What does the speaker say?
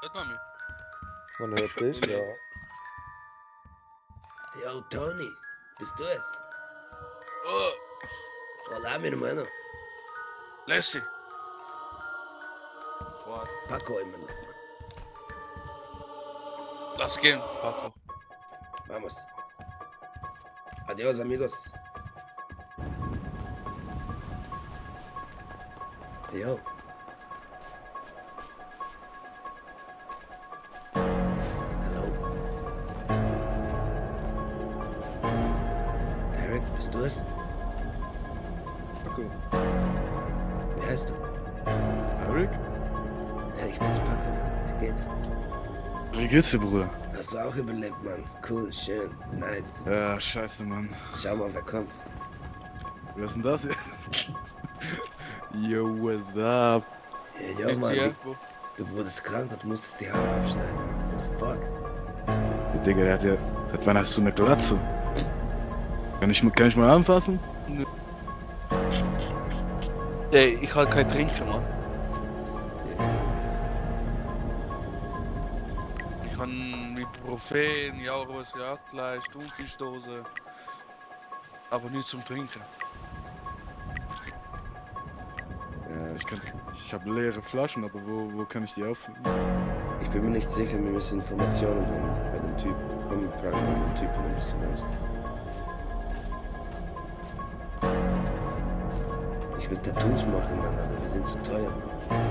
Hört man mich? Man hört dich, ja. Yo, Tony, bist du es? Oh, Hola, mi hermano. Lassie. What? Paco immer noch, Mann. Lass gehen, Paco. Vamos. Adiós, amigos. Yo. Hallo. Derek, bist du es? Paco. Wie heißt du? Eric? Ja, ich bin's, Paco, Mann. Wie geht's? Wie geht's dir, Bruder? Hast du auch überlebt, Mann? Cool, schön, nice. Ja, scheiße, Mann. Schau mal, wer kommt. Wer ist denn das hier? Yo, what's up? Ja, yo, Mann, Hier, wo? du wurdest krank und musstest die Haare abschneiden, Mann. What the fuck? Der Digga, der hat ja... Seit wann hast du eine Glatze? Kann ich mal anfassen? Ey, ich kann kein Trinken, Mann. Ich kann Ibuprofen, Jauchwas, Jagdfleisch, Thunfischdose. Aber nicht zum Trinken. Ja, ich habe leere Flaschen, aber wo kann ich die auffüllen? Ich bin mir nicht sicher, wir müssen Informationen holen bei dem Typen. Komm, wir fragen mal den Typen ein bisschen aus. Ich will Tattoos machen, Mann, aber die sind zu teuer, Mann.